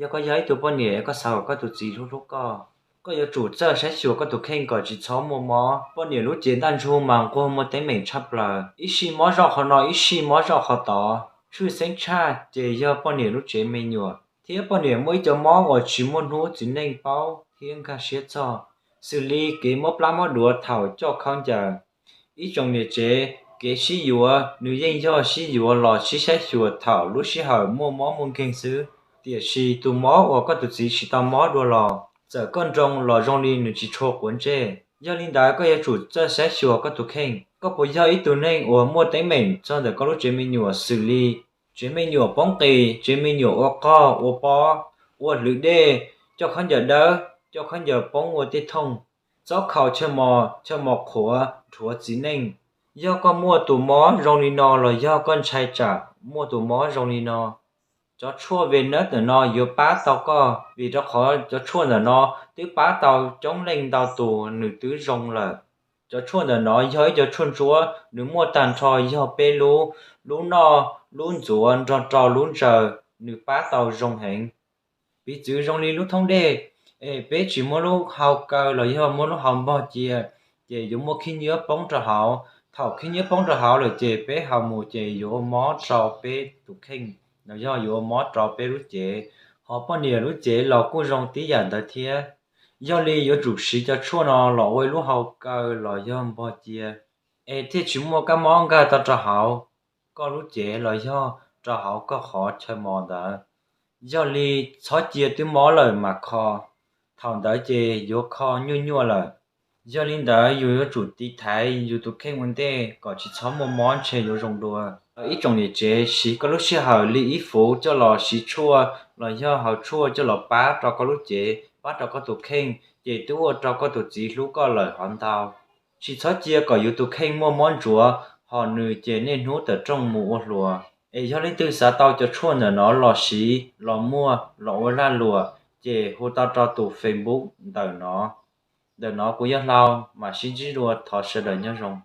Yog koj yog ib tug poj niam koj xav kom koj tus txiv hlub hlub koj, koj yuav tsum txawj saib xyuas koj tus kheej kom tsis txhob muaj mob. Poj niam lub cev ntaj ntsug mas nquag muaj teeb meem tshaj plaws, ib sij mob zoj qhov no ib sij mob zoj qhov tod. Tshwj xeeb tshaj ces yog poj niam lub tsev me nyuam thiab poj niam muaj ib co mob uas tsis muaj hnub txiv neej paub thiab nkag siab txog, xws li kev mob plab mob duav thaum coj khaub ncaws. Ib tsoom niam tsev, kev sib yuav nws yeej yog sib yuav los sib saib xyuas thaum lub sij hawm muaj mob muaj nkeeg xwb, tiam sis tus mob uas koj tus txiv tsis tau mob dua los txawm koj nroo los zoo li nws tsis tshua quav ntsej. Yog li ntawd koj yuav tsum txawj saib xyuas koj tus kheej, koj puas yog ib tug neeg uas muaj teeb meem txog ntawm koj lub tsev me nyuam xws li tsev me nyuam poob qis, tsev me nyuam ua qog ua pob, ua hlwv dej, coj khaub ncaws dawb, coj khaub ncaws poob ua tej thooj, txob khaus chaw mos, chaw mos qhuav, nrhuav txiv neej. Yog koj muaj tus mob zoo li no los yog koj ntshai tsam muaj tus mob zoo li no, cov tshuaj Venus ntawm no yuav pab tau koj, vim rau qhov cov tshuaj ntawm no twb pab tau coob leej ntau tus nws twb zoo lawm. Cov tshuaj ntawm no yog ib co tshuaj ntsuab, nws muaj tag nrho yog peb lub, lub noj, lub ntxuav nrog rau lub ntsaws, nws pab tau zoo heev. Piv txwv zoo li lub thoob dej, es peb tsis muab lub hau kaw los yog muab lub hau npog cia, ces yuav muaj khib nyiab poob rau hauv. Thaum khib nyiab poob rau hauv lawm ces peb haus mus ces yuav ua mob rau peb tus kheej los yog yuav ua mob rau peb lub cev. Ho poj niam lub cev los kuj zoo tib yam ntawd thiab. Yog li yuav tsum siv cov tshuaj no los ua ib lub hau kaw los yog npog cia, es thiaj tsis muaj kab mob nkag tau rau hauv koj lub cev los yog rau hauv koj qhov chaw mos ntawd. Yog li txhob cia twb mob lawm mas kho, thaum ntawd ces yuav kho nyuaj nyuaj lawm. Yog li ntawd yus yuav tsum tiv thaiv yus tus kheej ua ntej kom tsis txhob muaj mob ntshe yuav zoo dua. Ib tsoom niam tsev, siv koj lub sij hawm li ib fuv coj los siv tshuaj los yog haus tshuaj coj los pab rau koj lub cev, pab rau koj tus kheej, ces twb ua rau koj tus txiv hlub koj lawm hov ntau. Tsis txhob cia kom yus tus kheej muaj mob ntsuav, ho nws ces niaj hnub tawm rooj mus ua hluas. Es yog leej twg xav tau cov tshuaj ntawm no los siv, los muag, los ua lag luam, ces hu tau rau tus Facebook ntawm no. Ntawm no kuv yog Hlau, mam sib ntsib dua, thov sawv daws nyob zoo.